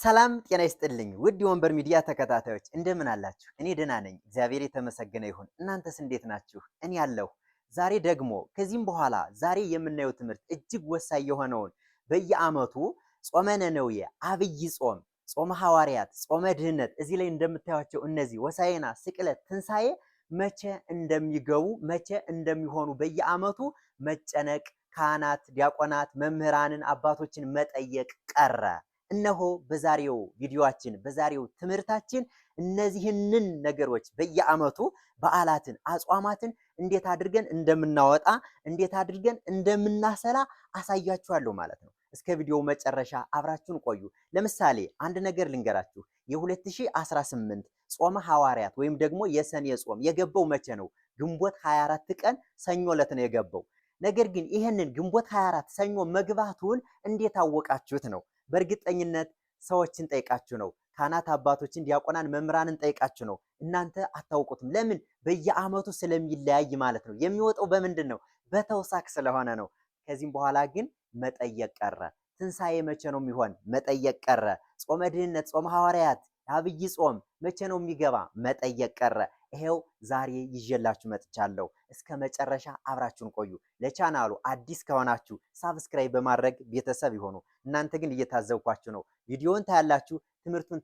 ሰላም ጤና ይስጥልኝ ውድ የወንበር ሚዲያ ተከታታዮች እንደምን አላችሁ? እኔ ደህና ነኝ፣ እግዚአብሔር የተመሰገነ ይሁን። እናንተስ እንዴት ናችሁ? እኔ አለሁ። ዛሬ ደግሞ ከዚህም በኋላ ዛሬ የምናየው ትምህርት እጅግ ወሳኝ የሆነውን በየዓመቱ ጾመ ነነዌ፣ አብይ ጾም፣ ጾመ ሐዋርያት፣ ጾመ ድህነት እዚህ ላይ እንደምታዩቸው እነዚህ ሆሳዕና፣ ስቅለት፣ ትንሣኤ መቼ እንደሚገቡ መቼ እንደሚሆኑ በየዓመቱ መጨነቅ፣ ካህናት፣ ዲያቆናት፣ መምህራንን፣ አባቶችን መጠየቅ ቀረ። እነሆ በዛሬው ቪዲዮአችን በዛሬው ትምህርታችን እነዚህንን ነገሮች በየዓመቱ በዓላትን አጽዋማትን እንዴት አድርገን እንደምናወጣ እንዴት አድርገን እንደምናሰላ አሳያችኋለሁ ማለት ነው። እስከ ቪዲዮው መጨረሻ አብራችሁን ቆዩ። ለምሳሌ አንድ ነገር ልንገራችሁ። የ2018 ጾመ ሐዋርያት ወይም ደግሞ የሰኔ ጾም የገባው መቼ ነው? ግንቦት 24 ቀን ሰኞ ዕለት ነው የገባው። ነገር ግን ይህንን ግንቦት 24 ሰኞ መግባቱን እንዴት አወቃችሁት ነው? በእርግጠኝነት ሰዎችን ጠይቃችሁ ነው። ካህናት አባቶችን፣ ዲያቆናን፣ መምህራንን ጠይቃችሁ ነው። እናንተ አታውቁትም። ለምን? በየዓመቱ ስለሚለያይ ማለት ነው። የሚወጣው በምንድን ነው? በተውሳክ ስለሆነ ነው። ከዚህም በኋላ ግን መጠየቅ ቀረ። ትንሣኤ መቼ ነው የሚሆን? መጠየቅ ቀረ። ጾመ ድህነት፣ ጾመ ሐዋርያት፣ አብይ ጾም መቼ ነው የሚገባ? መጠየቅ ቀረ። ይሄው ዛሬ ይዤላችሁ መጥቻለሁ። እስከ መጨረሻ አብራችሁን ቆዩ። ለቻናሉ አዲስ ከሆናችሁ subscribe በማድረግ ቤተሰብ ይሆኑ። እናንተ ግን እየታዘብኳችሁ ነው። ቪዲዮውን ታያላችሁ፣ ትምህርቱን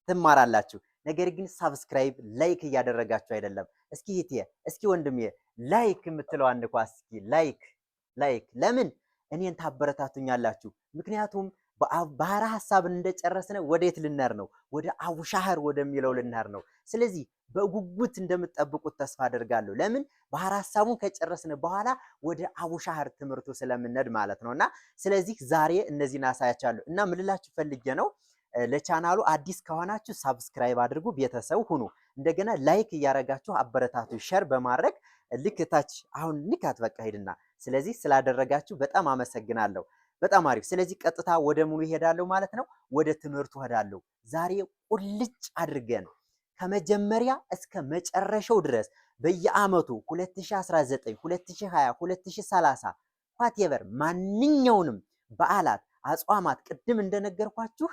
ትማራላችሁ። ነገር ግን subscribe፣ like እያደረጋችሁ አይደለም። እስኪ እህቴ፣ እስኪ ወንድሜ like የምትለው አንድ ኳስ እስኪ like like። ለምን እኔን ታበረታቱኛላችሁ? ምክንያቱም ባህረ ሐሳብን እንደጨረስን ወዴት ልንሄድ ነው? ወደ አቡሻህር ወደሚለው ልንሄድ ነው። ስለዚህ በጉጉት እንደምትጠብቁት ተስፋ አደርጋለሁ። ለምን ባህረ ሐሳቡን ከጨረስን በኋላ ወደ አቡሻህር ትምህርቱ ስለምንሄድ ማለት ነው። እና ስለዚህ ዛሬ እነዚህን አሳያችኋለሁ። እና ምን ልላችሁ ፈልጌ ነው፣ ለቻናሉ አዲስ ከሆናችሁ subscribe አድርጉ፣ ቤተሰብ ሁኑ። እንደገና like እያረጋችሁ አበረታቱ፣ share በማድረግ ልክ ታች አሁን ንካት በቃ ሄድና። ስለዚህ ስላደረጋችሁ በጣም አመሰግናለሁ። በጣም አሪፍ። ስለዚህ ቀጥታ ወደ ምኑ ይሄዳለሁ ማለት ነው፣ ወደ ትምህርቱ እሄዳለሁ። ዛሬ ቁልጭ አድርገን ከመጀመሪያ እስከ መጨረሻው ድረስ በየዓመቱ 2019፣ 2020፣ 2030 whatever ማንኛውንም በዓላት አጽዋማት ቅድም እንደነገርኳችሁ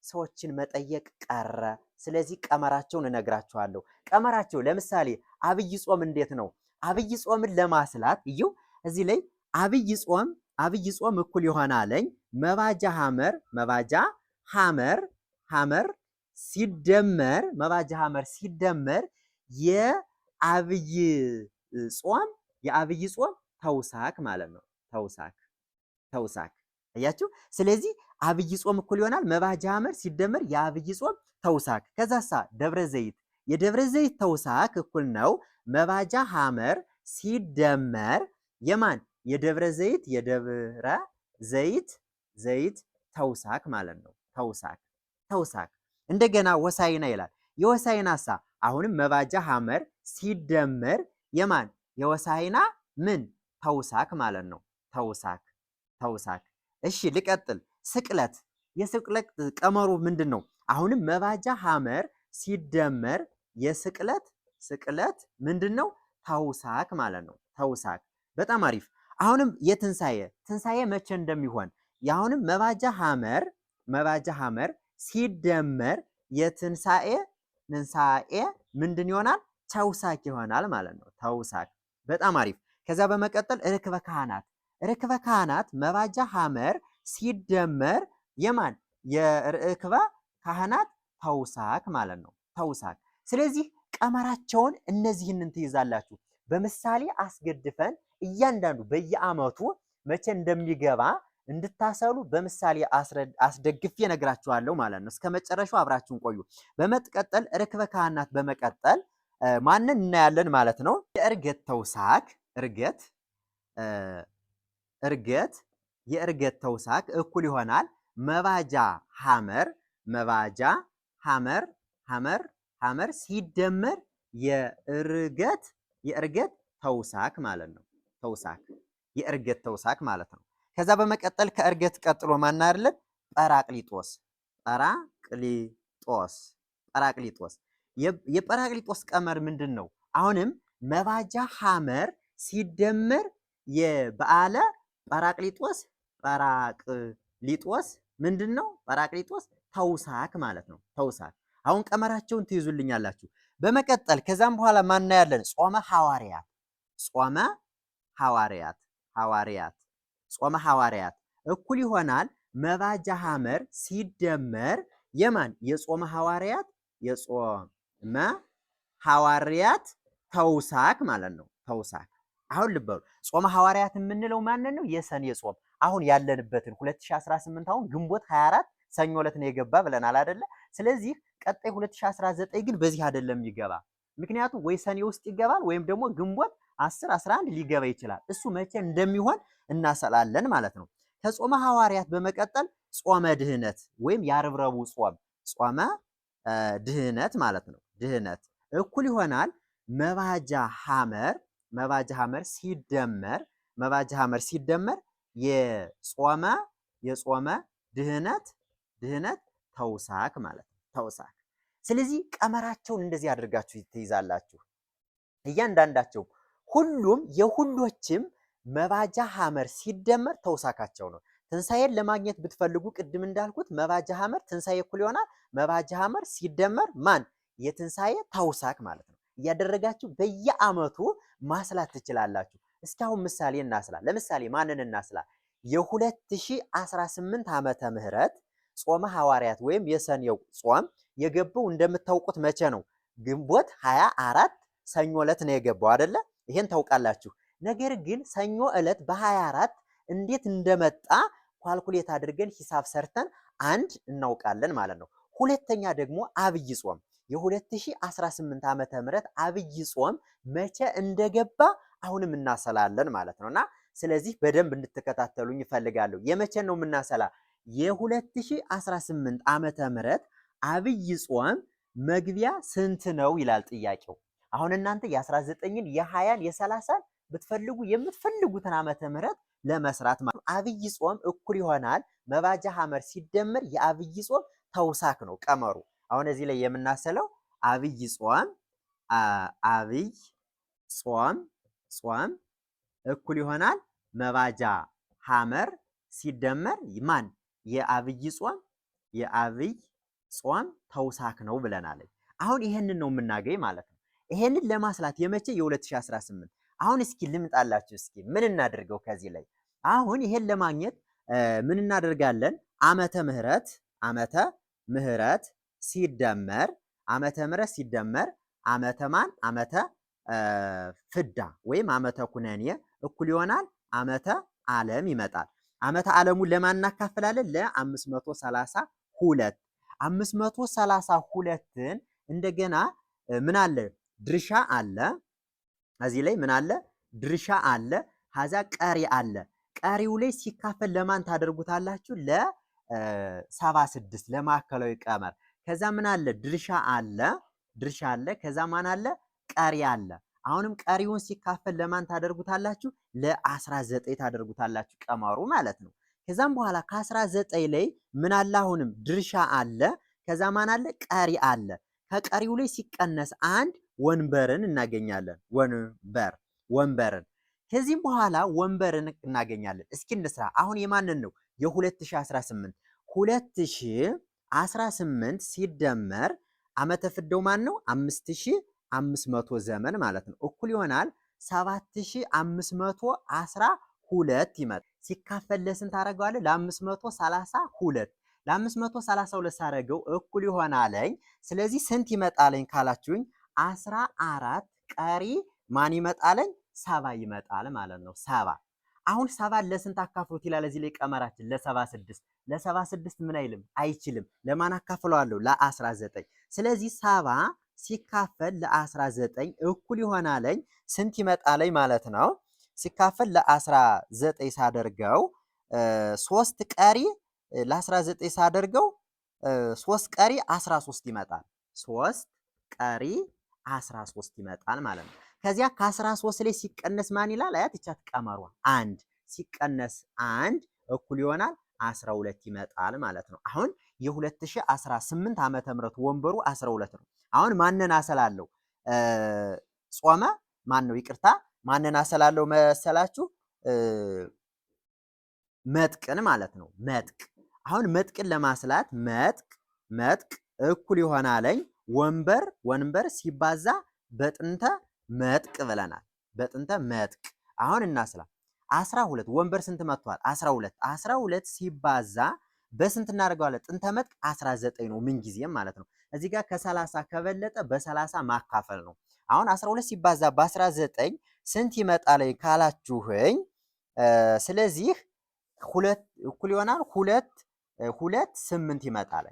ሰዎችን መጠየቅ ቀረ። ስለዚህ ቀመራቸውን እነግራችኋለሁ። ቀመራቸው ለምሳሌ አብይ ጾም እንዴት ነው? አብይ ጾምን ለማስላት እዩ እዚህ ላይ አብይ ጾም አብይ ጾም እኩል ይሆናለኝ መባጃ ሐመር መባጃ ሐመር ሐመር ሲደመር መባጃ ሐመር ሲደመር የአብይ ጾም የአብይ ጾም ተውሳክ ማለት ነው። ተውሳክ ተውሳክ አያችሁ። ስለዚህ አብይ ጾም እኩል ይሆናል መባጃ ሐመር ሲደመር የአብይ ጾም ተውሳክ። ከዛሳ ደብረ ዘይት የደብረ ዘይት ተውሳክ እኩል ነው መባጃ ሐመር ሲደመር የማን የደብረ ዘይት የደብረ ዘይት ዘይት ተውሳክ ማለት ነው። ተውሳክ ተውሳክ። እንደገና ወሳይና ይላል። የወሳይናሳ አሁንም መባጃ ሐመር ሲደመር የማን የወሳይና ምን ተውሳክ ማለት ነው። ተውሳክ ተውሳክ። እሺ ልቀጥል። ስቅለት የስቅለት ቀመሩ ምንድን ነው? አሁንም መባጃ ሐመር ሲደመር የስቅለት ስቅለት ምንድን ነው? ተውሳክ ማለት ነው። ተውሳክ። በጣም አሪፍ። አሁንም የትንሳኤ ትንሳኤ መቼ እንደሚሆን የአሁንም መባጃ ሐመር መባጃ ሐመር ሲደመር የትንሳኤ ትንሳኤ ምንድን ይሆናል? ተውሳክ ይሆናል ማለት ነው። ተውሳክ። በጣም አሪፍ። ከዛ በመቀጠል ርክበ ካህናት ርክበ ካህናት መባጃ ሐመር ሲደመር የማን የርክበ ካህናት ተውሳክ ማለት ነው። ተውሳክ። ስለዚህ ቀመራቸውን እነዚህንን ትይዛላችሁ። በምሳሌ አስገድፈን እያንዳንዱ በየዓመቱ መቼ እንደሚገባ እንድታሰሉ በምሳሌ አስደግፌ እነግራችኋለሁ ማለት ነው። እስከ መጨረሻው አብራችሁን ቆዩ። በመቀጠል ርክበ ካህናት በመቀጠል ማንን እናያለን ማለት ነው? የእርገት ተውሳክ እርገት እርገት የእርገት ተውሳክ እኩል ይሆናል መባጃ ሐመር መባጃ ሐመር ሐመር ሐመር ሲደመር የእርገት የእርገት ተውሳክ ማለት ነው። ተውሳክ የእርገት ተውሳክ ማለት ነው። ከዛ በመቀጠል ከእርገት ቀጥሎ ማን አይደለን? ጰራቅሊጦስ ጰራቅሊጦስ ጰራቅሊጦስ የጰራቅሊጦስ ቀመር ምንድን ነው? አሁንም መባጃ ሐመር ሲደመር የበዓለ ጰራቅሊጦስ ጰራቅሊጦስ ምንድን ነው? ጰራቅሊጦስ ተውሳክ ማለት ነው። ተውሳክ አሁን ቀመራቸውን ትይዙልኛላችሁ። በመቀጠል ከዛም በኋላ ማና ያለን ጾመ ሐዋርያት ጾመ ሐዋርያት ሐዋርያት ጾመ ሐዋርያት እኩል ይሆናል መባጃ ሐመር ሲደመር የማን የጾመ ሐዋርያት የጾመ ሐዋርያት ተውሳክ ማለት ነው። ተውሳክ አሁን ልበሉ ጾመ ሐዋርያት የምንለው ማንን ነው? የሰኔ ጾም አሁን ያለንበትን 2018 አሁን ግንቦት 24 ሰኞ ዕለት ነው የገባ ብለናል አይደለ? ስለዚህ ቀጣይ 2019 ግን በዚህ አይደለም ይገባ። ምክንያቱም ወይ ሰኔ ውስጥ ይገባል ወይም ደግሞ ግንቦት 10 11 ሊገባ ይችላል። እሱ መቼ እንደሚሆን እናሰላለን ማለት ነው። ከጾመ ሐዋርያት በመቀጠል ጾመ ድህነት ወይም የዓርብ ረቡዕ ጾም ጾመ ድህነት ማለት ነው። ድህነት እኩል ይሆናል መባጃ ሐመር መባጃ ሐመር ሲደመር መባጃ ሐመር ሲደመር የጾመ ድህነት ድህነት ተውሳክ ማለት ነው። ተውሳክ። ስለዚህ ቀመራቸውን እንደዚህ አድርጋችሁ ትይዛላችሁ። እያንዳንዳቸው ሁሉም የሁሎችም መባጃ ሐመር ሲደመር ተውሳካቸው ነው። ትንሳኤን ለማግኘት ብትፈልጉ ቅድም እንዳልኩት መባጃ ሐመር ትንሳኤ እኩል ይሆናል መባጃ ሐመር ሲደመር ማን የትንሳኤ ተውሳክ ማለት ነው። እያደረጋችሁ በየዓመቱ ማስላት ትችላላችሁ። እስኪ አሁን ምሳሌ እናስላ። ለምሳሌ ማንን እናስላ? የ2018 ዓመተ ምህረት ጾመ ሐዋርያት ወይም የሰኔው ጾም የገባው እንደምታውቁት መቼ ነው? ግንቦት 24 ሰኞ ዕለት ነው የገባው አይደለ? ይሄን ታውቃላችሁ። ነገር ግን ሰኞ ዕለት በ24 እንዴት እንደመጣ calculate አድርገን ሂሳብ ሰርተን አንድ እናውቃለን ማለት ነው። ሁለተኛ ደግሞ አብይ ጾም የ2018 ዓመተ ምህረት አብይ ጾም መቼ እንደገባ አሁንም እናሰላለን ማለት ነውና ስለዚህ በደንብ እንድትከታተሉኝ እፈልጋለሁ። የመቼ ነው የምናሰላ? የ2018 ዓመተ ምህረት አብይ ጾም መግቢያ ስንት ነው ይላል ጥያቄው። አሁን እናንተ የ19ን የ20ን የ30ን ብትፈልጉ የምትፈልጉትን ዓመተ ምህረት ለመስራት ማለት አብይ ጾም እኩል ይሆናል መባጃ ሐመር ሲደመር የአብይ ጾም ተውሳክ ነው ቀመሩ። አሁን እዚህ ላይ የምናሰለው አብይ ጾም አብይ ጾም ጾም እኩል ይሆናል መባጃ ሐመር ሲደመር ማን የአብይ ጾም የአብይ ጾም ተውሳክ ነው ብለናል። አሁን ይሄንን ነው የምናገኝ ማለት ነው። ይሄንን ለማስላት የመቼ የ2018 አሁን እስኪ ልምጣላችሁ። እስኪ ምን እናደርገው ከዚህ ላይ አሁን ይሄን ለማግኘት ምን እናደርጋለን? ዓመተ ምህረት ዓመተ ምህረት ሲደመር ዓመተ ምህረት ሲደመር ዓመተ ማን ዓመተ ፍዳ ወይም ዓመተ ኩነኔ እኩል ይሆናል ዓመተ ዓለም ይመጣል። ዓመተ ዓለሙን ለማን እናካፍላለን? ለ532 532ን እንደገና ምን አለ ድርሻ አለ። እዚህ ላይ ምን አለ ድርሻ አለ። ከዛ ቀሪ አለ። ቀሪው ላይ ሲካፈል ለማን ታደርጉታላችሁ? ለ76 ለማዕከላዊ ቀመር። ከዛ ምን አለ ድርሻ አለ ድርሻ አለ። ከዛ ማን አለ ቀሪ አለ። አሁንም ቀሪውን ሲካፈል ለማን ታደርጉታላችሁ? ለ19 ታደርጉታላችሁ ቀመሩ ማለት ነው። ከዛም በኋላ ከ19 ላይ ምን አለ? አሁንም ድርሻ አለ። ከዛ ማን አለ? ቀሪ አለ። ከቀሪው ላይ ሲቀነስ አንድ ወንበርን እናገኛለን። ወንበር ወንበርን ከዚህም በኋላ ወንበርን እናገኛለን። እስኪ እንስራ። አሁን የማንን ነው? የ2018 2018 ሲደመር ዓመተ ፍደው ማን ነው? 5500 ዘመን ማለት ነው። እኩል ይሆናል 7512 ይመጣል። ሲካፈል ለስንት አደርገዋለሁ? ለ532 ለ532 ሳደርገው እኩል ይሆናለኝ። ስለዚህ ስንት ይመጣለኝ ካላችሁኝ 14 ቀሪ ማን ይመጣለኝ? ሰባ ይመጣል ማለት ነው። ሰባ አሁን ሰባ ለስንት አካፍሉት ይላል እዚህ ላይ ቀመራችን ለ76 ለ76 ምን አይልም አይችልም። ለማን አካፍለዋለሁ? ለ19 ስለዚህ ሰባ ሲካፈል ለ19 እኩል ይሆናለኝ ስንት ይመጣለኝ ማለት ነው። ሲካፈል ለ19 ሳደርገው ሶስት ቀሪ ለ19 ሳደርገው ሶስት ቀሪ 13 ይመጣል። ሶስት ቀሪ 13 ይመጣል ማለት ነው። ከዚያ ከ13 ላይ ሲቀነስ ማን ይላል? አያት ይቻት ቀመሯ አንድ ሲቀነስ አንድ እኩል ይሆናል 12 ይመጣል ማለት ነው። አሁን የ2018 ዓመተ ምህረት ወንበሩ 12 ነው። አሁን ማንን አሰላለሁ? ጾመ ማን ነው? ይቅርታ ማንን አሰላለሁ መሰላችሁ? መጥቅን ማለት ነው። መጥቅ አሁን መጥቅን ለማስላት መጥቅ መጥቅ እኩል ይሆናለኝ ወንበር ወንበር ሲባዛ በጥንተ መጥቅ ብለናል። በጥንተ መጥቅ አሁን እናስላ 12 ወንበር ስንት መጥቷል? 12 12 ሲባዛ በስንት እናደርገዋለን? ጥንተ መጥቅ 19 ነው ምን ጊዜም ማለት ነው። እዚህ ጋር ከ30 ከበለጠ በ30 ማካፈል ነው። አሁን 12 ሲባዛ በ19 ስንት ይመጣል ካላችሁኝ፣ ስለዚህ ሁለት እኩል ይሆናል ሁለት ሁለት ስምንት ይመጣል።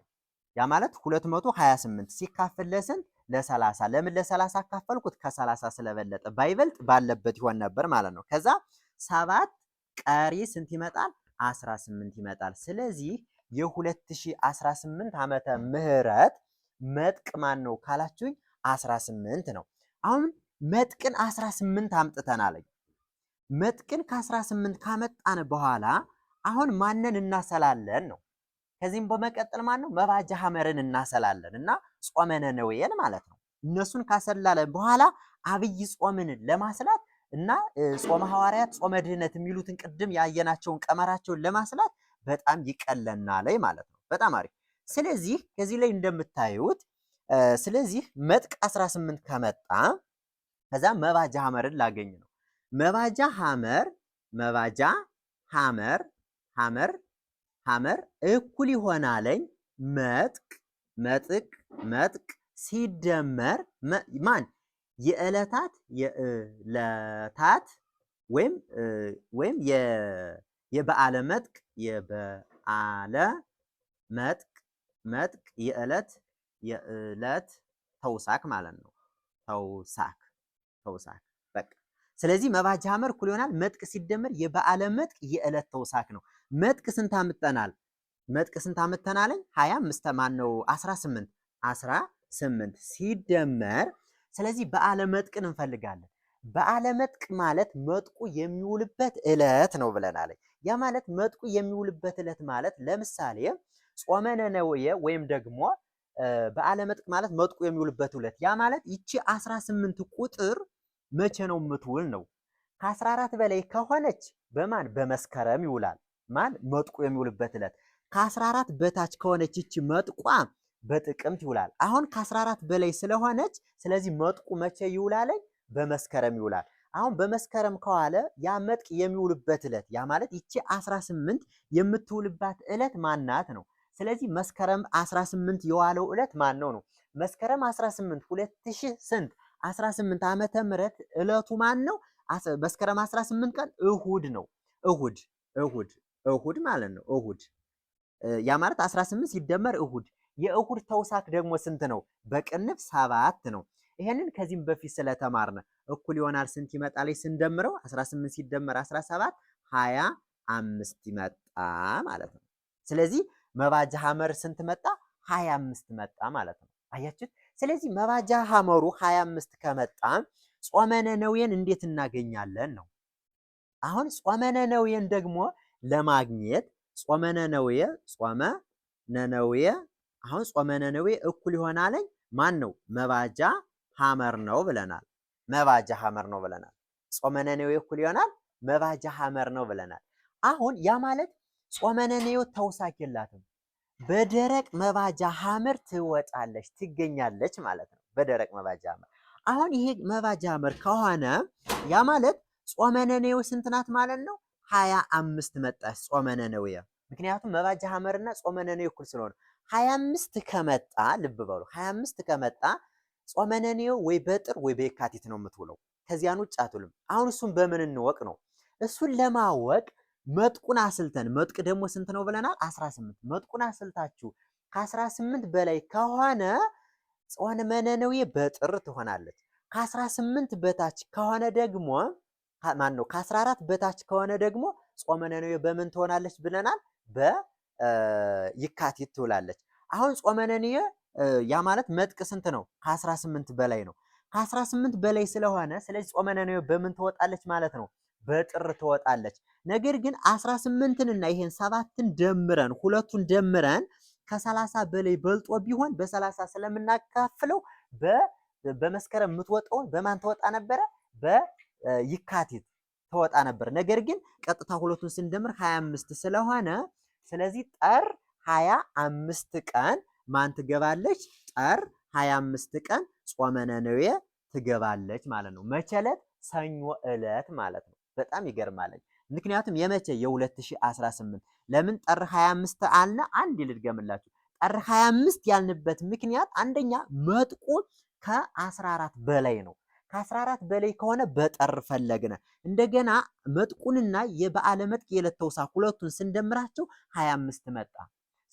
ያ ማለት 228 ሲካፈል ለስንት? ለ30። ለምን ለ30 አካፈልኩት? ከ30 ስለበለጠ፣ ባይበልጥ ባለበት ይሆን ነበር ማለት ነው። ከዛ ሰባት ቀሪ ስንት ይመጣል? 18 ይመጣል። ስለዚህ የ2018 ዓመተ ምህረት መጥቅ ማን ነው ካላችሁኝ 18 ነው። አሁን መጥቅን 18 አምጥተናል። መጥቅን ከ18 ካመጣን በኋላ አሁን ማንን እናሰላለን ነው። ከዚህም በመቀጠል ማን ነው መባጃ ሐመርን እናሰላለን እና ጾመ ነነዌን ማለት ነው። እነሱን ካሰላለን በኋላ አብይ ጾምን ለማስላት እና ጾመ ሐዋርያት፣ ጾመ ድህነት የሚሉትን ቅድም ያየናቸውን ቀመራቸውን ለማስላት በጣም ይቀለናል ማለት ነው። በጣም አሪፍ። ስለዚህ ከዚህ ላይ እንደምታዩት ስለዚህ መጥቅ 18 ከመጣ ከዛ መባጃ ሐመርን ላገኝ ነው። መባጃ ሐመር መባጃ ሐመር ሐመር ሐመር እኩል ይሆናለኝ መጥቅ መጥቅ መጥቅ ሲደመር ማን የዕለታት የዕለታት ወይም ወይም የበዓለ መጥቅ የበዓለ መጥቅ መጥቅ የዕለት የዕለት ተውሳክ ማለት ነው። ተውሳክ ተውሳክ በቃ። ስለዚህ መባጃ ሐመር እኩል ይሆናል መጥቅ ሲደመር የበዓለ መጥቅ የዕለት ተውሳክ ነው። መጥቅ ስንት አምጠናል? መጥቅ ስንት አምጥተናል? 25 ማን ነው 18 18 ሲደመር ስለዚህ በዓለ መጥቅን እንፈልጋለን። በዓለ መጥቅ ማለት መጥቁ የሚውልበት ዕለት ነው ብለናል። ያ ማለት መጥቁ የሚውልበት ዕለት ማለት ለምሳሌ ጾመ ነነዌ ወይም ደግሞ በዓለ መጥቅ ማለት መጥቁ የሚውልበት ዕለት ያ ማለት ይቺ 18 ቁጥር መቼ ነው የምትውል ነው። ከ14 በላይ ከሆነች በማን በመስከረም ይውላል። ማን መጥቁ የሚውልበት ዕለት። ከ14 በታች ከሆነች ይቺ መጥቋ በጥቅምት ይውላል። አሁን ከ14 በላይ ስለሆነች ስለዚህ መጥቁ መቼ ይውላል? በመስከረም ይውላል። አሁን በመስከረም ከዋለ ያ መጥቅ የሚውልበት ዕለት ያ ማለት ይቺ 18 የምትውልባት ዕለት ማናት ነው። ስለዚህ መስከረም 18 የዋለው ዕለት ማን ነው ነው። መስከረም 18 2000 ስንት 18 ዓመተ ምህረት ዕለቱ ማን ነው? መስከረም 18 ቀን እሁድ ነው። እሁድ እሁድ እሁድ ማለት ነው። እሁድ ያ ማለት 18 ሲደመር እሁድ የእሁድ ተውሳክ ደግሞ ስንት ነው? በቅንፍ ሰባት ነው። ይሄንን ከዚህም በፊት ስለተማርነ እኩል ይሆናል ስንት ይመጣል? ስንደምረው 18 ሲደመር 17 25 ይመጣ ማለት ነው። ስለዚህ መባጃ ሐመር ስንት መጣ? 25 መጣ ማለት ነው። አያችሁት? ስለዚህ መባጃ ሐመሩ 25 ከመጣ ጾመ ነነዌን እንዴት እናገኛለን ነው። አሁን ጾመ ነነዌን ደግሞ ለማግኘት ጾመ ነነዌ ጾመ ነነዌ አሁን ጾመ ነነዌ እኩል ይሆናለኝ ማን ነው? መባጃ ሐመር ነው ብለናል። መባጃ ሐመር ነው ብለናል። ጾመ ነነዌ እኩል ይሆናል መባጃ ሐመር ነው ብለናል። አሁን ያ ማለት ጾመ ነነዌ ተውሳክ የላትም። በደረቅ መባጃ ሐመር ትወጣለች ትገኛለች ማለት ነው። በደረቅ መባጃ ሐመር። አሁን ይሄ መባጃ ሐመር ከሆነ ያ ማለት ጾመ ነነዌ ስንት ናት ማለት ነው? 25 መጣች ጾመ ነነዌ። ምክንያቱም መባጃ ሐመርና ጾመ ነነዌ እኩል ስለሆነ 25 ከመጣ ልብ በሉ 25 ከመጣ ጾመ ነነዌ ወይ በጥር ወይ በየካቲት ነው የምትውለው። ከዚያን ውጭ አትውልም። አሁን እሱን በምን እንወቅ ነው? እሱን ለማወቅ መጥቁን አስልተን መጥቅ ደግሞ ስንት ነው ብለናል? 18 መጥቁን አስልታችሁ ከ18 በላይ ከሆነ ጾመ ነነዌ በጥር ትሆናለች። ከ18 በታች ከሆነ ደግሞ ማን ነው? ከ14 በታች ከሆነ ደግሞ ጾመ ነነዌ በምን ትሆናለች ብለናል? በየካቲት ትውላለች። አሁን ጾመ ነነዌ ያ ማለት መጥቅ ስንት ነው? ከ18 በላይ ነው። ከ18 በላይ ስለሆነ ስለዚህ ጾመ ነነዌ በምን ትወጣለች ማለት ነው? በጥር ትወጣለች። ነገር ግን 18ን እና ይሄን ሰባትን ደምረን ሁለቱን ደምረን ከ30 በላይ በልጦ ቢሆን በ30 ስለምናካፍለው በመስከረም የምትወጣውን በማን ትወጣ ነበረ? በየካቲት ትወጣ ነበር። ነገር ግን ቀጥታ ሁለቱን ስንደምር 25 ስለሆነ ስለዚህ ጥር 25 ቀን ማን ትገባለች? ጥር 25 ቀን ጾመ ነነዌ ትገባለች ማለት ነው። መቼ ዕለት? ሰኞ ዕለት ማለት ነው። በጣም ይገርማለች። ምክንያቱም የመቼ የ2018 ለምን ጥር 25 አልነ? አንድ ልድገምላችሁ። ጥር 25 ያልንበት ምክንያት አንደኛ መጥቁ ከ14 በላይ ነው። ከ14 በላይ ከሆነ በጥር ፈለግነ። እንደገና መጥቁንና የበዓለ መጥቅ የዕለት ተውሳክ ሁለቱን ስንደምራቸው 25 መጣ።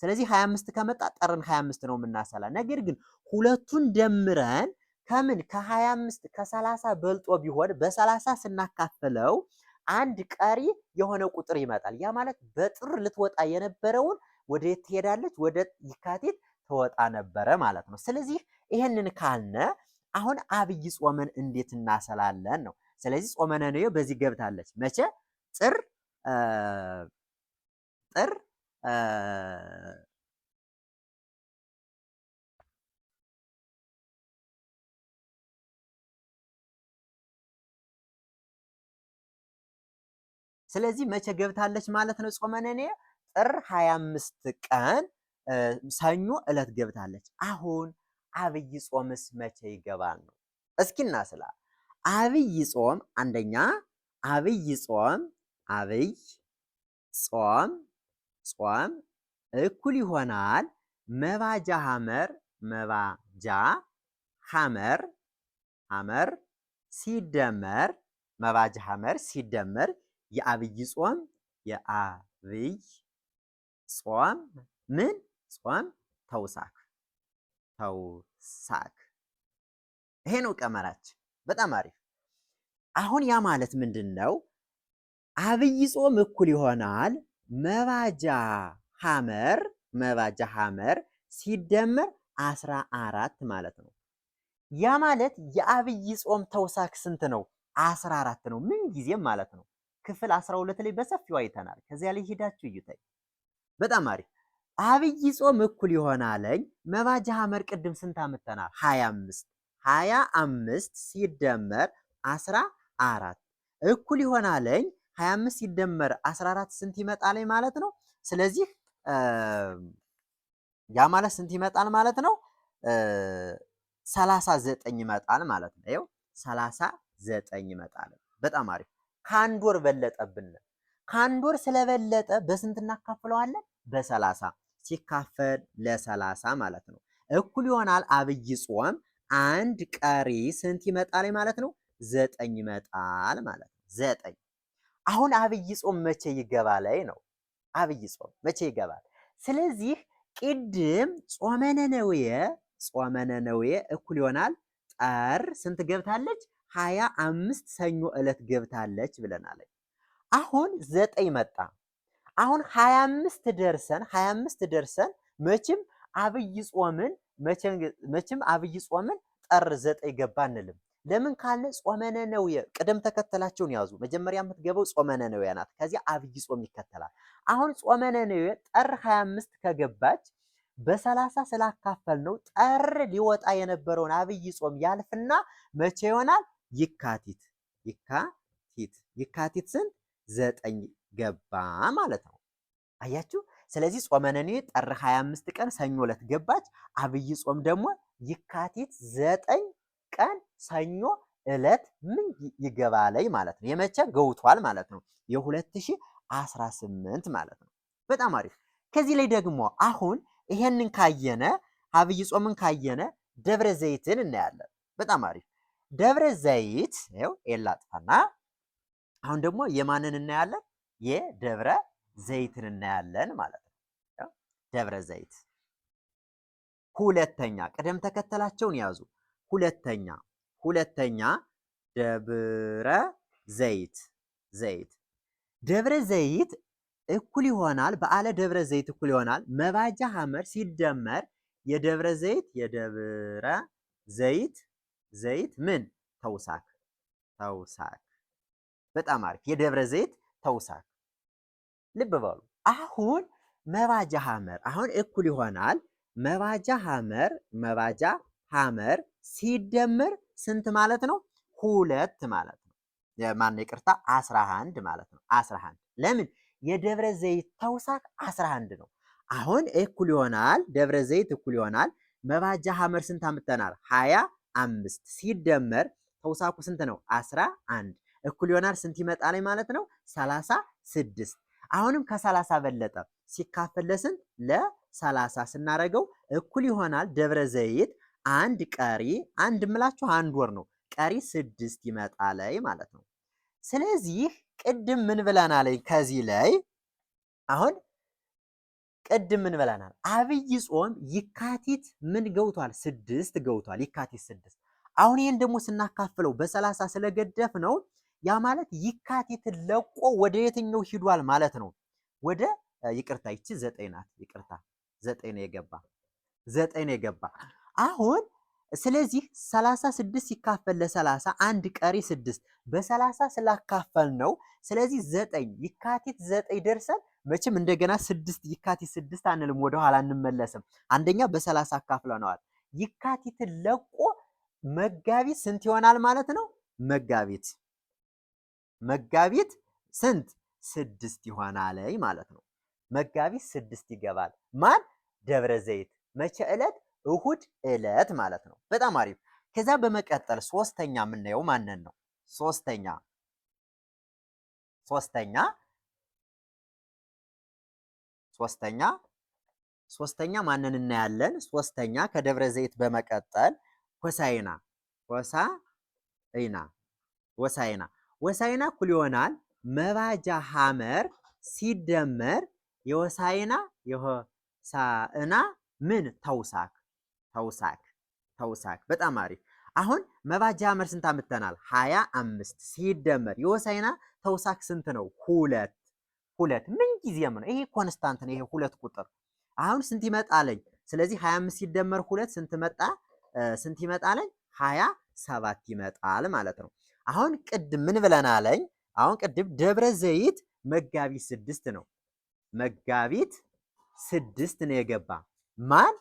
ስለዚህ 25 ከመጣ ጥርን 25 ነው የምናሰላ። ነገር ግን ሁለቱን ደምረን ከምን ከ25 ከ30 በልጦ ቢሆን በ30 ስናካፍለው አንድ ቀሪ የሆነ ቁጥር ይመጣል። ያ ማለት በጥር ልትወጣ የነበረውን ወደ የት ትሄዳለች? ወደ የካቲት ትወጣ ነበረ ማለት ነው። ስለዚህ ይሄንን ካልነ አሁን አብይ ጾምን እንዴት እናሰላለን ነው። ስለዚህ ጾመ ነነዌ በዚህ ገብታለች። መቼ? ጥር ጥር ስለዚህ መቼ ገብታለች ማለት ነው? ጾመ ነነዌ ጥር 25 ቀን ሰኞ ዕለት ገብታለች። አሁን አብይ ጾምስ መቼ ይገባል ነው? እስኪ እናስላ። አብይ ጾም አንደኛ አብይ ጾም አብይ ጾም ጾም እኩል ይሆናል መባጃ ሐመር መባጃ ሐመር ሐመር ሲደመር መባጃ ሐመር ሲደመር የአብይ ጾም የአብይ ጾም ምን ጾም ተውሳክ ተውሳክ። ይሄ ነው ቀመራችን። በጣም አሪፍ። አሁን ያ ማለት ምንድን ነው? አብይ ጾም እኩል ይሆናል መባጃ ሐመር መባጃ ሐመር ሲደመር 14 ማለት ነው። ያ ማለት የአብይ ጾም ተውሳክ ስንት ነው? 14 ነው። ምን ጊዜም ማለት ነው። ክፍል 12 ላይ በሰፊው አይተናል። ከዚያ ላይ ሄዳችሁ እዩታይ። በጣም አሪፍ። አብይ ጾም እኩል ይሆናለኝ መባጃ ሐመር ቅድም ስንት አምጥተናል? 25 25 ሲደመር 14 እኩል ይሆናለኝ 25 ሲደመር 14 ስንት ይመጣለኝ ማለት ነው። ስለዚህ ያ ማለት ስንት ይመጣል ማለት ነው? 39 ይመጣል ማለት ነው። ይኸው 39 ይመጣል። በጣም አሪፍ። ከአንድ ወር በለጠብን። ከአንድ ወር ስለበለጠ በስንት እናካፍለዋለን? በ30 ሲካፈል ለ30 ማለት ነው። እኩል ይሆናል አብይ ጾም አንድ ቀሪ ስንት ይመጣል ማለት ነው? 9 ይመጣል ማለት ነው። 9 አሁን አብይ ጾም መቼ ይገባል ነው። አብይ ጾም መቼ ይገባል? ስለዚህ ቅድም ጾመ ነነዌ ጾመ ነነዌ እኩል ይሆናል ጥር ስንት ገብታለች? 25 ሰኞ ዕለት ገብታለች ብለናል። አሁን 9 መጣ። አሁን 25 ደርሰን 25 ደርሰን መቼም አብይ ጾምን መቼም አብይ ጾምን ጥር 9 ገባ አንልም። ለምን ካለ ጾመ ነነዌ ቅደም ተከተላቸውን ያዙ። መጀመሪያ የምትገባው ጾመ ነነዌ ናት። ከዚያ አብይ ጾም ይከተላል። አሁን ጾመ ነነዌ ጥር 25 ከገባች በ30 ስላካፈል ነው ጥር ሊወጣ የነበረውን አብይ ጾም ያልፍና መቼ ይሆናል? የካቲት የካቲት የካቲት ስንት 9 ገባ ማለት ነው። አያችሁ። ስለዚህ ጾመ ነነዌ ጥር 25 ቀን ሰኞ ዕለት ገባች። አብይ ጾም ደግሞ የካቲት 9 ቀን ሰኞ ዕለት ምን ይገባለይ ማለት ነው። የመቼ ገብቷል ማለት ነው። የ2018 ማለት ነው። በጣም አሪፍ። ከዚህ ላይ ደግሞ አሁን ይሄንን ካየነ አብይ ጾምን ካየነ ደብረ ዘይትን እናያለን። በጣም አሪፍ። ደብረ ዘይት ይኸው ኤላጥፋና አሁን ደግሞ የማንን እናያለን? የደብረ ዘይትን እናያለን ማለት ነው። ደብረ ዘይት ሁለተኛ ቅደም ተከተላቸውን ያዙ። ሁለተኛ ሁለተኛ ደብረ ዘይት ዘይት ደብረ ዘይት እኩል ይሆናል በዓለ ደብረ ዘይት እኩል ይሆናል መባጃ ሐመር ሲደመር የደብረ ዘይት የደብረ ዘይት ዘይት ምን ተውሳክ ተውሳክ። በጣም አሪፍ። የደብረ ዘይት ተውሳክ። ልብ በሉ አሁን መባጃ ሐመር አሁን እኩል ይሆናል መባጃ ሐመር መባጃ ሐመር ሲደመር ስንት ማለት ነው? 2 ማለት ነው። ማነው ይቅርታ 11 ማለት ነው። 11 ለምን የደብረ ዘይት ተውሳክ 11 ነው። አሁን እኩል ይሆናል ደብረ ዘይት እኩል ይሆናል መባጃ ሐመር ስንት አምጥተናል? 25 ሲደመር ተውሳኩ ስንት ነው? 11 እኩል ይሆናል ስንት ይመጣል ማለት ነው? 36። አሁንም ከ30 በለጠ ሲካፈል ለስንት? ለ30 ስናረገው እኩል ይሆናል ደብረ ዘይት አንድ ቀሪ አንድ ምላችሁ አንድ ወር ነው ቀሪ 6 ይመጣል ማለት ነው። ስለዚህ ቅድም ምን ብለናል? ከዚህ ላይ አሁን ቅድም ምን ብለናል? አብይ ጾም የካቲት ምን ገብቷል? 6 ገብቷል። የካቲት 6። አሁን ይሄን ደግሞ ስናካፍለው በ30 ስለገደፍ ነው ያ ማለት የካቲትን ለቆ ወደ የትኛው ሂዷል ማለት ነው? ወደ ይቅርታ ይቺ 9 ናት። ይቅርታ 9 ነው የገባ 9 ነው የገባ። አሁን ስለዚህ 36 ሲካፈል ለ30 አንድ ቀሪ 6 በ30 ስላካፈል ነው። ስለዚህ 9 የካቲት 9 ደርሰን መቼም እንደገና 6 የካቲት 6 አንልም፣ ወደኋላ አንመለስም። አንደኛ በ30 አካፍለነዋል። የካቲትን ለቆ መጋቢት ስንት ይሆናል ማለት ነው? መጋቢት መጋቢት ስንት 6 ይሆናል ማለት ነው። መጋቢት 6 ይገባል። ማን? ደብረ ዘይት። መቼ ዕለት? እሁድ ዕለት ማለት ነው። በጣም አሪፍ። ከዛ በመቀጠል ሶስተኛ የምናየው ማንን ነው? ሶስተኛ ሶስተኛ ሶስተኛ ሶስተኛ ማንን እናያለን? ሶስተኛ ከደብረ ዘይት በመቀጠል ሆሳዕና ሆሳዕና ሆሳዕና ሆሳዕና እኩል ይሆናል መባጃ ሐመር ሲደመር የሆሳዕና የሆሳዕና ምን ተውሳክ ተውሳክ ተውሳክ። በጣም አሪፍ። አሁን መባጃ ሐመር ስንት አምጥተናል? 25 ሲደመር የሆሳዕና ተውሳክ ስንት ነው? ሁለት ሁለት። ምን ጊዜም ነው ይሄ constant ነው። ይሄ ሁለት ቁጥር አሁን ስንት ይመጣለኝ? ስለዚህ 25 ሲደመር ሁለት ስንት መጣ? ስንት ይመጣለኝ? 27 ይመጣል ማለት ነው። አሁን ቅድም ምን ብለናለኝ? አሁን ቅድም ደብረ ዘይት መጋቢት 6 ነው። መጋቢት 6 ነው የገባ። ማን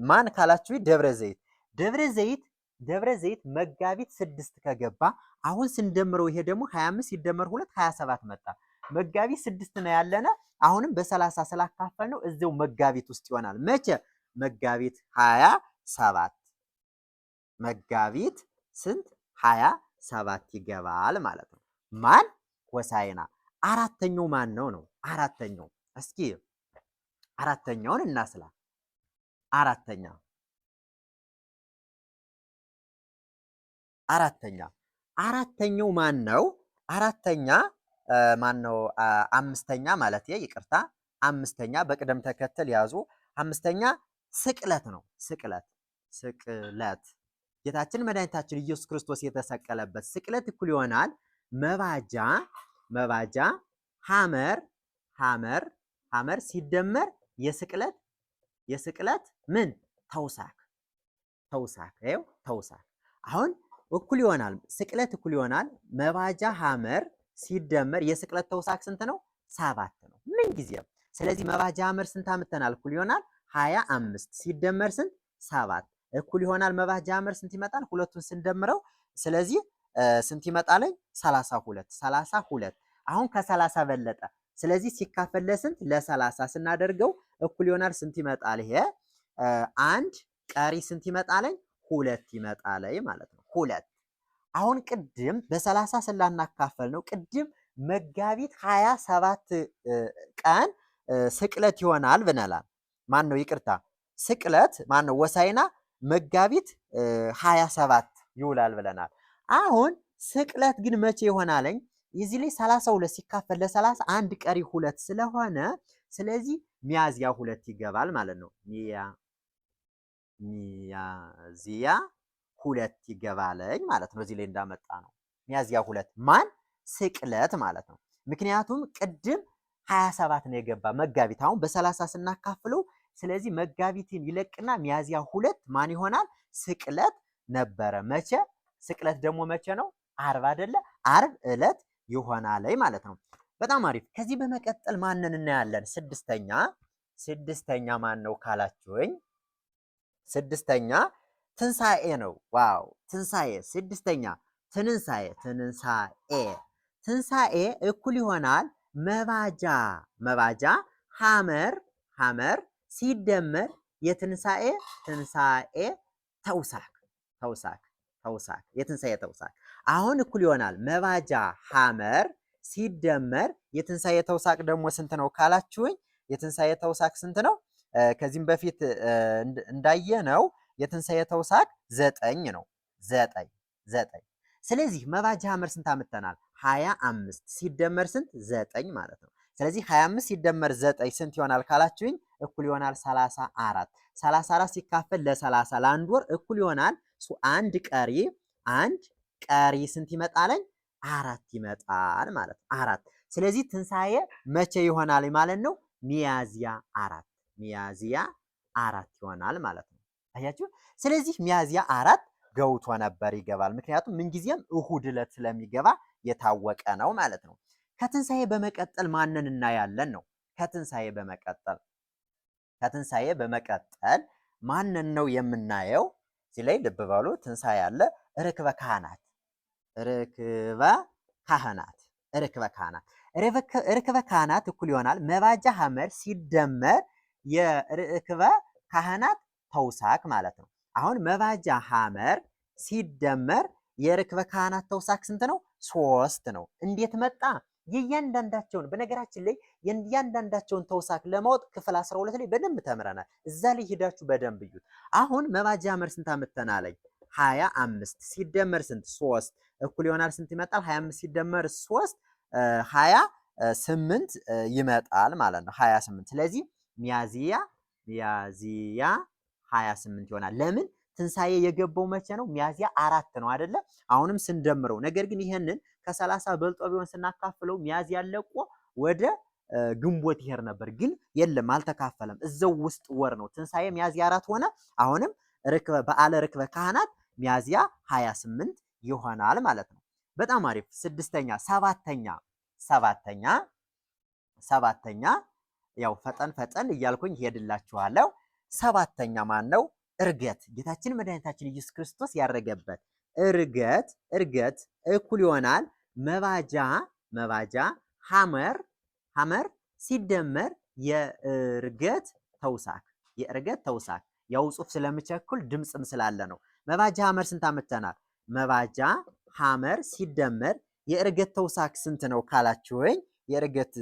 ማን ካላችሁ ደብረ ዘይት ደብረ ዘይት ደብረ ዘይት መጋቢት 6 ከገባ አሁን ስንደምረው ይሄ ደግሞ 25 ሲደመር 2 27 መጣ። መጋቢት 6 ነው ያለነ። አሁንም በ30 ስላካፈል ነው እዚያው መጋቢት ውስጥ ይሆናል። መቼ? መጋቢት 27 መጋቢት ስንት 27 ይገባል ማለት ነው። ማን? ሆሳዕና። አራተኛው ማን ነው ነው? አራተኛው እስኪ አራተኛውን እናስላ። አራተኛ አራተኛ አራተኛው ማን ነው? አራተኛ ማን ነው? አምስተኛ ማለት ይቅርታ፣ አምስተኛ በቅደም ተከተል ያዙ። አምስተኛ ስቅለት ነው። ስቅለት ስቅለት ጌታችን መድኃኒታችን ኢየሱስ ክርስቶስ የተሰቀለበት ስቅለት እኩል ይሆናል መባጃ መባጃ ሐመር ሐመር ሐመር ሲደመር የስቅለት የስቅለት ምን ተውሳክ ተውሳክ ይኸው ተውሳክ። አሁን እኩል ይሆናል ስቅለት እኩል ይሆናል መባጃ ሐመር ሲደመር የስቅለት ተውሳክ ስንት ነው? 7 ነው ምን ጊዜም። ስለዚህ መባጃ ሐመር ስንት አምጥተናል? እኩል ይሆናል 25 ሲደመር ስንት 7 እኩል ይሆናል መባጃ ሐመር ስንት ይመጣል? ሁለቱን ስንደምረው ስለዚህ ስንት ይመጣልኝ? 32 32። አሁን ከ30 በለጠ። ስለዚህ ሲካፈል ለስንት? ለ30 ስናደርገው እኩል ይሆናል ስንት ይመጣል? ይሄ አንድ ቀሪ ስንት ይመጣልኝ? 2 ይመጣልኝ ማለት ነው። 2። አሁን ቅድም በ30 ስላናካፈል ነው ቅድም መጋቢት 27 ቀን ስቅለት ይሆናል ብለናል። ማን ነው? ይቅርታ ስቅለት ማን ነው? ሆሳዕና መጋቢት 27 ይውላል ብለናል። አሁን ስቅለት ግን መቼ ይሆናልኝ? እዚህ ላይ 32 ሲካፈል ለ30 አንድ ቀሪ 2 ስለሆነ ስለዚህ ሚያዝያ 2 ይገባል ማለት ነው። ሚያዝያ 2 ይገባልኝ ማለት ነው። እዚህ ላይ እንዳመጣ ነው ሚያዝያ 2 ማን? ስቅለት ማለት ነው። ምክንያቱም ቅድም 27 ነው የገባ መጋቢት። አሁን በ30 ስናካፍለው ስለዚህ መጋቢትን ይለቅና ሚያዝያ 2 ማን ይሆናል? ስቅለት ነበረ። መቼ? ስቅለት ደግሞ መቼ ነው? ዓርብ አይደለ? ዓርብ ዕለት ይሆናል ማለት ነው። በጣም አሪፍ። ከዚህ በመቀጠል ማንን እናያለን? ስድስተኛ ስድስተኛ ማን ነው ካላችሁኝ፣ ስድስተኛ ትንሳኤ ነው። wow ትንሳኤ። ስድስተኛ ትንሳኤ ትንሳኤ ትንሳኤ እኩል ይሆናል መባጃ መባጃ ሐመር ሐመር ሲደመር የትንሣኤ ትንሣኤ ተውሳክ ተውሳክ ተውሳክ የትንሣኤ ተውሳክ አሁን እኩል ይሆናል መባጃ ሐመር ሲደመር የትንሣኤ ተውሳክ ደግሞ ስንት ነው ካላችሁኝ፣ የትንሣኤ ተውሳክ ስንት ነው? ከዚህም በፊት እንዳየነው የትንሣኤ ተውሳክ 9 ነው። 9 9። ስለዚህ መባጃ ሐመር ስንት አምጥተናል? 25 ሲደመር ስንት? 9 ማለት ነው። ስለዚህ 25 ሲደመር 9 ስንት ይሆናል ካላችሁኝ እኩል ይሆናል 34። 34 ሲካፈል ለ30 ለአንድ ወር እኩል ይሆናል አንድ ቀሪ አንድ ቀሪ ስንት ይመጣለኝ? 4 ይመጣል ማለት ነው። 4። ስለዚህ ትንሣኤ መቼ ይሆናል ማለት ነው? ሚያዝያ 4 ሚያዝያ 4 ይሆናል ማለት ነው። አያችሁ። ስለዚህ ሚያዝያ 4 ገብቶ ነበር ይገባል። ምክንያቱም ምንጊዜም እሁድ ዕለት ስለሚገባ የታወቀ ነው ማለት ነው። ከትንሣኤ በመቀጠል ማንን እናያለን ነው? ከትንሣኤ በመቀጠል ማንን ነው የምናየው? እዚህ ላይ ልብ በሉ። ትንሣኤ አለ። ርክበ ካህናት ርክበ ካህናት ርክበ ካህናት ርክበ ካህናት እኩል ይሆናል መባጃ ሐመር ሲደመር የርክበ ካህናት ተውሳክ ማለት ነው። አሁን መባጃ ሐመር ሲደመር የርክበ ካህናት ተውሳክ ስንት ነው? 3 ነው። እንዴት መጣ? የእያንዳንዳቸውን በነገራችን ላይ የእያንዳንዳቸውን ተውሳክ ለማወቅ ክፍል 12 ላይ በደንብ ተምረናል። እዛ ላይ ሄዳችሁ በደንብ እዩት። አሁን መባጃ ሐመር ስንት አምጥተናል? 25 ሲደመር ስንት? 3 እኩል ይሆናል ስንት ይመጣል? 25 ሲደመር 3 28 ይመጣል ማለት ነው። 28። ስለዚህ ሚያዝያ ሚያዝያ 28 ይሆናል። ለምን ትንሣኤ የገባው መቼ ነው? ሚያዝያ 4 ነው አይደለ? አሁንም ስንደምረው ነገር ግን ይሄንን ከ30 በልጦ ቢሆን ስናካፍለው ሚያዝያ ለቆ ወደ ግንቦት ይሄድ ነበር። ግን የለም አልተካፈለም። እዛው ውስጥ ወር ነው። ትንሣኤ ሚያዝያ 4 ሆነ። አሁንም ርክበ በዓለ ርክበ ካህናት ሚያዝያ 28 ይሆናል ማለት ነው። በጣም አሪፍ። ስድስተኛ ሰባተኛ ሰባተኛ ሰባተኛ ያው ፈጠን ፈጠን እያልኩኝ ሄድላችኋለሁ። ሰባተኛ ማን ነው? እርገት። ጌታችን መድኃኒታችን ኢየሱስ ክርስቶስ ያረገበት እርገት እርገት እኩል ይሆናል መባጃ መባጃ ሐመር ሐመር ሲደመር የእርገት ተውሳክ የእርገት ተውሳክ። ያው ጽሑፍ ስለምቸኩል ድምፅም ስላለ ነው። መባጃ ሐመር ስንት አምጥተናል? መባጃ ሐመር ሲደመር የእርገት ተውሳክ ስንት ነው ካላችሁኝ የእርገት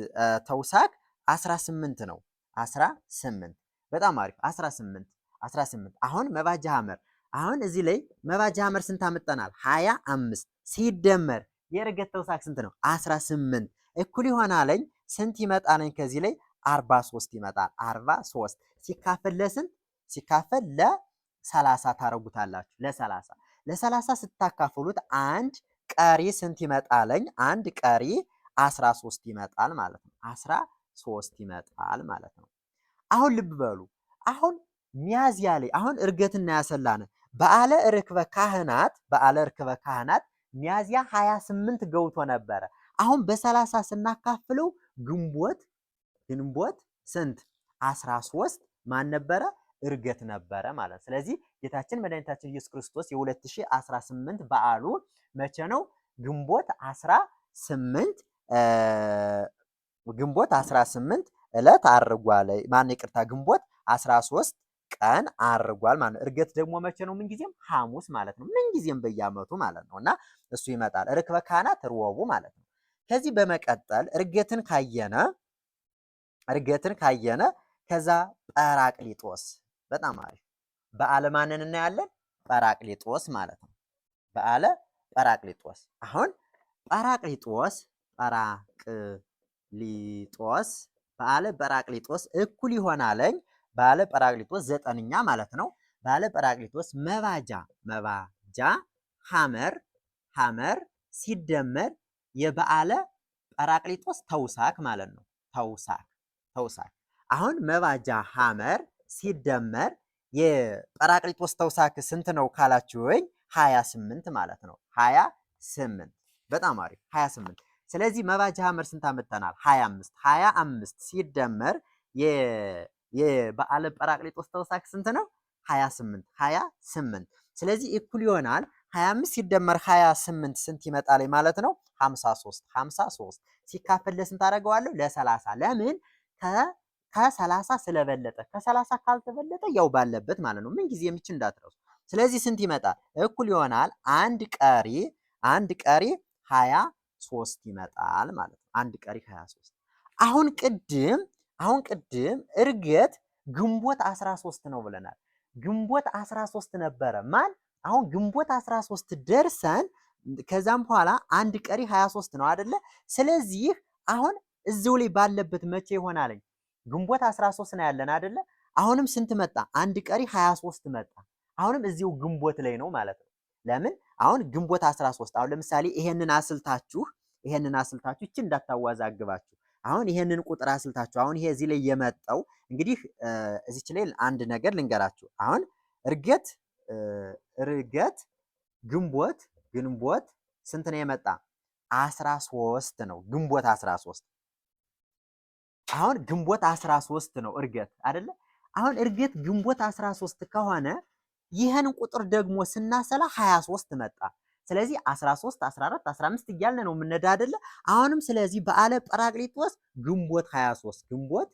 ተውሳክ 18 ነው። 18 በጣም አሪፍ 18 18። አሁን መባጃ ሐመር አሁን እዚህ ላይ መባጃ ሐመር ስንት አመጣናል? 25 ሲደመር የእርገት ተውሳክ ስንት ነው? 18 እኩል ይሆናለኝ ስንት ይመጣለኝ? ከዚህ ላይ 43 ይመጣል። 43 ሲካፈል ለስንት? ሲካፈል ለ30 ታረጉታላችሁ። ለ30 ለ30 ስታካፍሉት አንድ ቀሪ ስንት ይመጣለኝ? አንድ ቀሪ 13 ይመጣል ማለት ነው። 13 ይመጣል ማለት ነው። አሁን ልብ በሉ። አሁን ሚያዝያ ላይ አሁን እርገትና ያሰላነ በዓለ ርክበ ካህናት በዓለ ርክበ ካህናት ሚያዝያ 28 ገብቶ ነበረ። አሁን በ30 ስናካፍለው ግንቦት ግንቦት ስንት 13 ማን ነበረ? እርገት ነበረ ማለት ነው። ስለዚህ ጌታችን መድኃኒታችን ኢየሱስ ክርስቶስ የ2018 በዓሉ መቼ ነው? ግንቦት 18 ግንቦት 18 ዕለት አርጓል። ማን ይቅርታ፣ ግንቦት 13 ቀን አርጓል ማለት ነው። እርገት ደግሞ መቼ ነው? ምንጊዜም ሐሙስ ማለት ነው። ምንጊዜም በየዓመቱ ማለት ነው። እና እሱ ይመጣል። ርክበ ካህናት ሮቡ ማለት ነው። ከዚህ በመቀጠል እርገትን ካየነ ከዛ ጰራቅሊጦስ በጣም አሪፍ በዓለ ማንን እናያለን? ጰራቅሊጦስ ማለት ነው። በዓለ ጰራቅሊጦስ አሁን ጰራቅሊጦስ ጰራቅሊጦስ በዓለ ጰራቅሊጦስ እኩል ይሆናለኝ በዓለ ጰራቅሊጦስ ዘጠነኛ ማለት ነው። በዓለ ጰራቅሊጦስ መባጃ መባጃ ሐመር ሐመር ሲደመር የበዓለ ጰራቅሊጦስ ተውሳክ ማለት ነው። ተውሳክ ተውሳክ አሁን መባጃ ሐመር ሲደመር የጰራቅሊጦስ ተውሳክ ስንት ነው ካላችሁኝ 28 ማለት ነው። 28 በጣም አሪፍ 28። ስለዚህ መባጃ ሐመር ስንት አመጣናል? 25 25 ሲደመር የበዓለ ጰራቅሊጦስ ተውሳክ ስንት ነው? 28 28። ስለዚህ እኩል ይሆናል 25 ሲደመር 28 ስንት ይመጣል ማለት ነው? 53 53 ሲካፈል ለስንት አደርገዋለሁ? ለ30። ለምን ከ30 ስለበለጠ፣ ከ30 ካልተበለጠ ያው ባለበት ማለት ነው። ምን ጊዜ የምች እንዳትረሱ። ስለዚህ ስንት ይመጣል? እኩል ይሆናል አንድ ቀሪ 23 ይመጣል ማለት ነው። አንድ ቀሪ 23። አሁን ቅድም እርገት ግንቦት 13 ነው ብለናል። ግንቦት 13 ነበረ ማን? አሁን ግንቦት 13 ደርሰን ከዛም በኋላ አንድ ቀሪ 23 ነው አይደለ? ስለዚህ አሁን እዚሁ ላይ ባለበት መቼ ይሆናልኝ? ግንቦት 13 ነው ያለን አይደለ? አሁንም ስንት መጣ? አንድ ቀሪ 23 መጣ። አሁንም እዚሁ ግንቦት ላይ ነው ማለት ነው። ለምን አሁን ግንቦት 13፣ አሁን ለምሳሌ ይሄንን አስልታችሁ እቺ እንዳታዋዛግባችሁ። አሁን ይሄንን ቁጥር አስልታችሁ አሁን ይሄ እዚህ ላይ የመጣው እንግዲህ እዚች ላይ አንድ ነገር ልንገራችሁ። አሁን እርገት ግንቦት ስንት ነው የመጣ? 13 ነው። ግንቦት 13፣ አሁን ግንቦት 13 ነው እርገት አይደለ? አሁን እርገት ግንቦት 13 ከሆነ ይህን ቁጥር ደግሞ ስናሰላ 23 መጣ። ስለዚህ 13፣ 14፣ 15 እያልን ነው የምንሄድ አይደለ? አሁንም ስለዚህ በዓለ ጰራቅሊጦስ ግንቦት 23፣ ግንቦት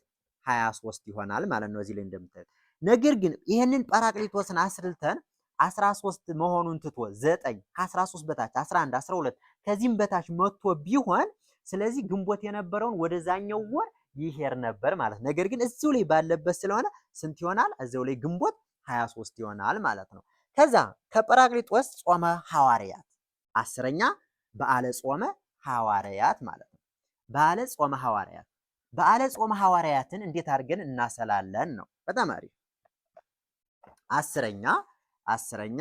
23 ይሆናል ማለት ነው እዚህ ላይ እንደምታዩት። ነገር ግን ይህንን ጰራቅሊጦስን አስልተን 13 መሆኑን ትቶ 9፣ ከ13 በታች 11፣ 12 ከዚህም በታች መጥቶ ቢሆን ስለዚህ ግንቦት የነበረውን ወደዛኛው ወር ይሄድ ነበር ማለት ነው። ነገር ግን እዚሁ ላይ ባለበት ስለሆነ ስንት ይሆናል? እዚሁ ላይ ግንቦት 23 ይሆናል ማለት ነው። ከዛ ከጰራቅሊጦስ ጾመ ሐዋርያት፣ 10ኛ በዓለ ጾመ ሐዋርያት ማለት ነው። በዓለ ጾመ ሐዋርያት፣ በዓለ ጾመ ሐዋርያትን እንዴት አድርገን እናሰላለን ነው። በጣም አሪፍ። 10ኛ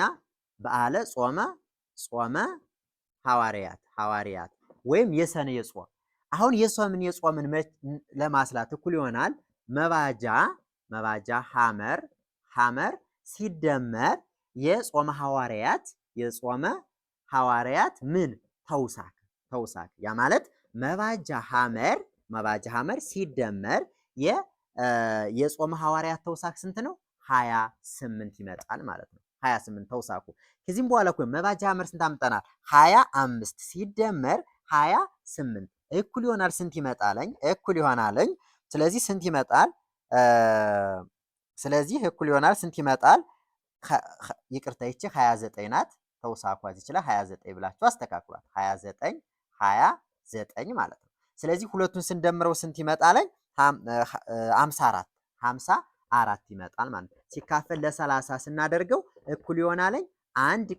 በዓለ ጾመ ሐዋርያት ወይም የሰኔ ጾም። አሁን የሰኔ ጾምን ለማስላት እኩል ይሆናል መባጃ ሐመር ሲደመር የጾመ ሐዋርያት ምን ተውሳክ፣ ያ ማለት መባጃ ሐመር ሲደመር የጾመ ሐዋርያት ተውሳክ ስንት ነው? 28 ይመጣል ማለት ነው። 28 ተውሳኩ። ከዚህም በኋላ እኮ መባጃ ሐመር ስንት አምጠናል? 25 ሲደመር 28 እኩል ይሆናል ስንት ይመጣለኝ? እኩል ይሆናለኝ። ስለዚህ ስንት ይመጣል? ስለዚህ እኩል ይሆናል ስንት ይመጣል? ይቅርታ፣ ይቺ 29 ናት። ተውሳኳ ይችላል 29 ብላችሁ አስተካክሏት። 29፣ 29 ማለት ነው። ስለዚህ ሁለቱን ስንደምረው ስንት ይመጣለኝ? 54፣ 54 ይመጣል ማለት ነው። ሲካፈል ለ30 ስናደርገው እኩል ይሆናለኝ አንድ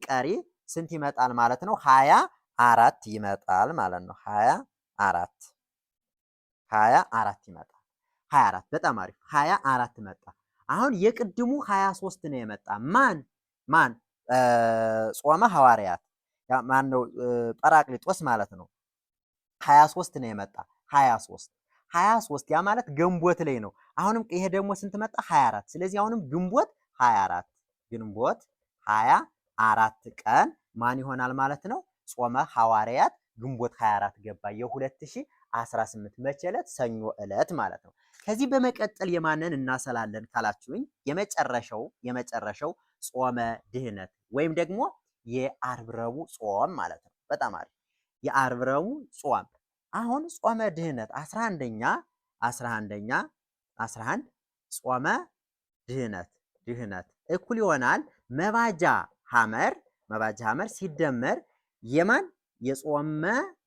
ቀሪ ስንት ይመጣል ማለት ነው? 24 ይመጣል ማለት ነው። 24፣ 24 ይመጣል። 24፣ በጣም አሪፍ፣ 24 መጣ። አሁን የቅድሙ 23 ነው የመጣ። ማን ጾመ ሐዋርያት ማን ነው? ጰራቅሊጦስ ማለት ነው። 23 ነው የመጣ፣ 23፣ 23 ያ ማለት ግንቦት ላይ ነው። አሁንም ይሄ ደግሞ ስንት መጣ? 24። ስለዚህ አሁንም ግንቦት 24፣ ግንቦት 24 ቀን ማን ይሆናል ማለት ነው? ጾመ ሐዋርያት ግንቦት 24 ገባ። የ2018 መቼ ዕለት? ሰኞ ዕለት ማለት ነው። ከዚህ በመቀጠል የማንን እናሰላለን ካላችሁኝ የመጨረሻው ጾመ ድህነት ወይም ደግሞ የዓርብ ረቡዕ ጾም ማለት ነው። በጣም አሪፍ፣ የዓርብ ረቡዕ ጾም። አሁን ጾመ ድህነት 11ኛ፣ 11ኛ፣ 11 ጾመ ድህነት እኩል ይሆናል መባጃ ሐመር ሲደመር የማን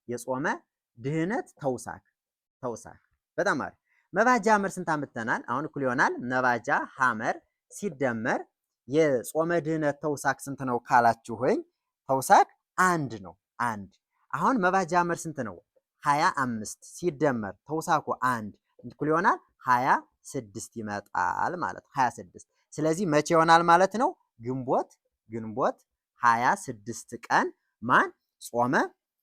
የጾመ ድህነት ተውሳክ። በጣም አሪፍ። መባጃ ሐመር ስንት አምጥተናል? አሁን እኩል ይሆናል መባጃ ሐመር ሲደመር የጾመ ድህነት ተውሳክ ስንት ነው ካላችሁኝ፣ ተውሳክ አንድ ነው። አንድ። አሁን መባጃ ሐመር ስንት ነው? 25 ሲደመር ተውሳኩ አንድ እኩል ይሆናል 26 ይመጣል ማለት ነው። 26። ስለዚህ መቼ ይሆናል ማለት ነው? ግንቦት 26 ቀን ማን ጾመ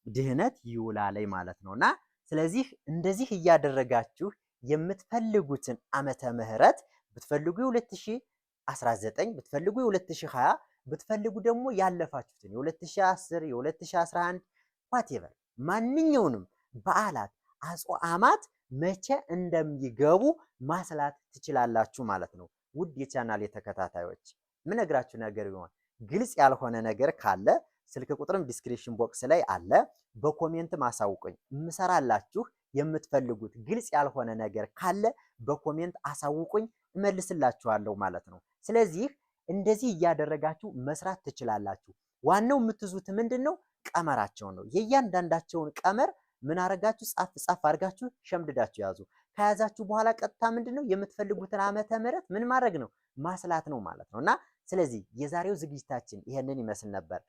ድህነት ይውላል ማለት ነውና ስለዚህ እንደዚህ እያደረጋችሁ የምትፈልጉትን ዓመተ ምህረት ብትፈልጉ የ2019 ብትፈልጉ፣ የ2020 ብትፈልጉ፣ ደግሞ ያለፋችሁትን የ2010፣ የ2011 whatever ማንኛውንም በዓላት አጽዋማት መቼ እንደሚገቡ ማስላት ትችላላችሁ ማለት ነው። ውድ የቻናል ተከታታዮች፣ የምነግራችሁ ነገር ቢሆን ግልጽ ያልሆነ ነገር ካለ ስልክ ቁጥርም description box ላይ አለ። በ comment ማሳውቁኝ፣ የምሰራላችሁ። የምትፈልጉት ግልጽ ያልሆነ ነገር ካለ በ comment አሳውቁኝ፣ እመልስላችኋለሁ ማለት ነው። ስለዚህ እንደዚህ እያደረጋችሁ መስራት ትችላላችሁ። ዋናው የምትይዙት ምንድን ነው? ቀመራቸውን ነው። የእያንዳንዳቸውን ቀመር ምን አረጋችሁ? ጻፍ ጻፍ አድርጋችሁ ሸምድዳችሁ ያዙ። ከያዛችሁ በኋላ ቀጥታ ምንድን ነው የምትፈልጉትን ዓመተ ምህረት ምን ማድረግ ነው? ማስላት ነው ማለት ነው። እና ስለዚህ የዛሬው ዝግጅታችን ይሄንን ይመስል ነበር።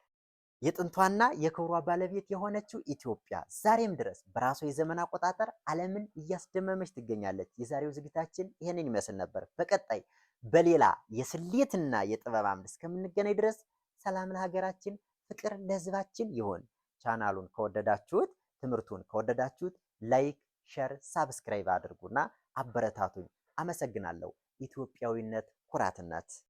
የጥንቷና የክብሯ ባለቤት የሆነችው ኢትዮጵያ ዛሬም ድረስ በራሷ የዘመን አቆጣጠር ዓለምን እያስደመመች ትገኛለች። የዛሬው ዝግጅታችን ይሄንን ይመስል ነበር። በቀጣይ በሌላ የስሌትና የጥበብ አምድ እስከምንገናኝ ድረስ ሰላም ለሀገራችን፣ ፍቅር ለሕዝባችን ይሁን። ቻናሉን ከወደዳችሁት፣ ትምህርቱን ከወደዳችሁት like፣ share፣ subscribe አድርጉና አበረታቱኝ። አመሰግናለሁ። ኢትዮጵያዊነት ኩራትነት።